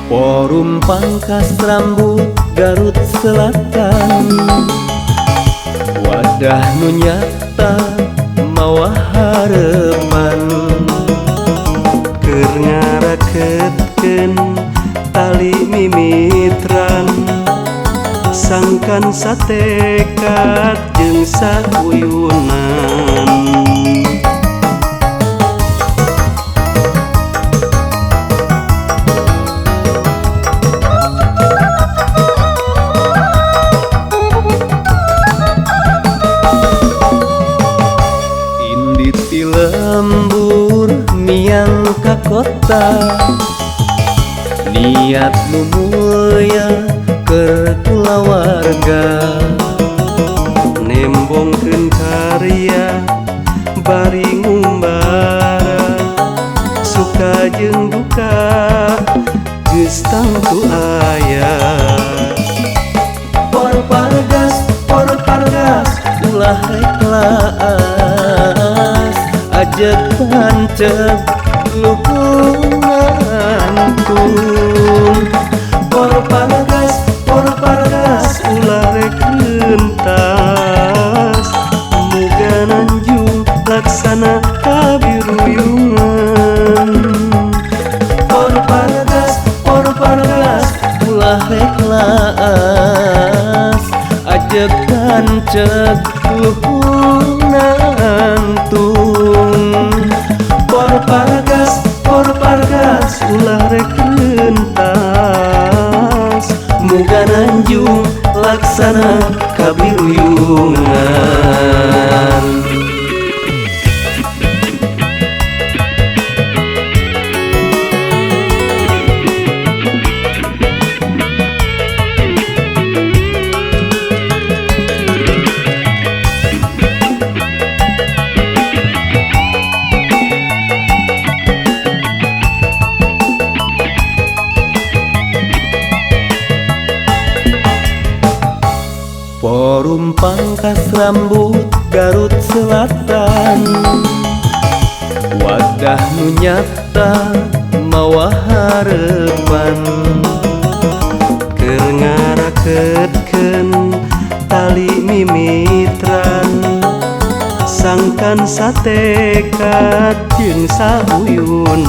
Forum Pangkas Rambut Garut Selatan, wadah nu nyata mawa harepan. Keur ngaraketkeun tali mimitran, sangkan satekad jeung sauyunan. Indit ti lembur miang ka kota, niat nu mulya keur kulawarga. Nembongkeun karya bari ngumbara, suka jeung duka geus tangtu aya. Por pargas ulah rek laas, ajeg panceg luhung nangtung. Por pargas ulah rek rentas, muga nanjung laksana kabiruyungan. Por pargas ulah rek laas, ajeg panceg luhung nangtung. Por pargas ulah rek rentas, muga nanjung laksana kabiruyungan. Forum Pangkas Rambut Garut Selatan, wadah nu nyata mawa harepan. Keur ngaraketkeun tali mimitran, sangkan satekad jeung sauyunan.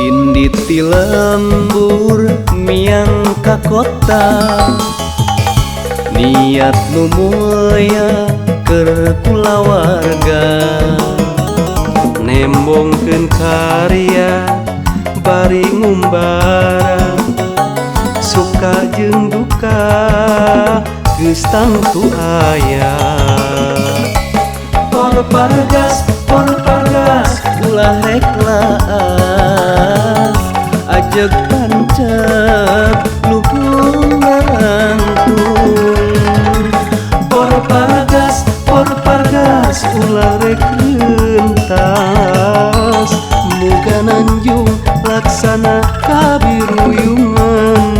Indit ti lembur miang ka kota, niat nu mulya keur kulawarga. Nembongkeun karya bari ngumbara, suka jeung duka geus tangtu aya. Por pargas ulah rek laas, ajeg panceg luhung nangtung. Por pargas ulah rek rentas, muga nanjung laksana kabiruyungan.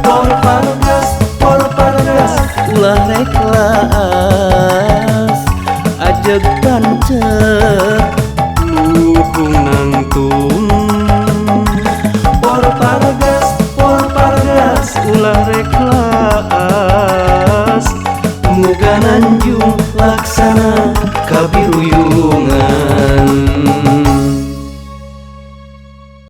Por pargas ulah rek laas, ajeg panceg luhung nangtung. Por pargas ulah rek laas, muga nanjung laksana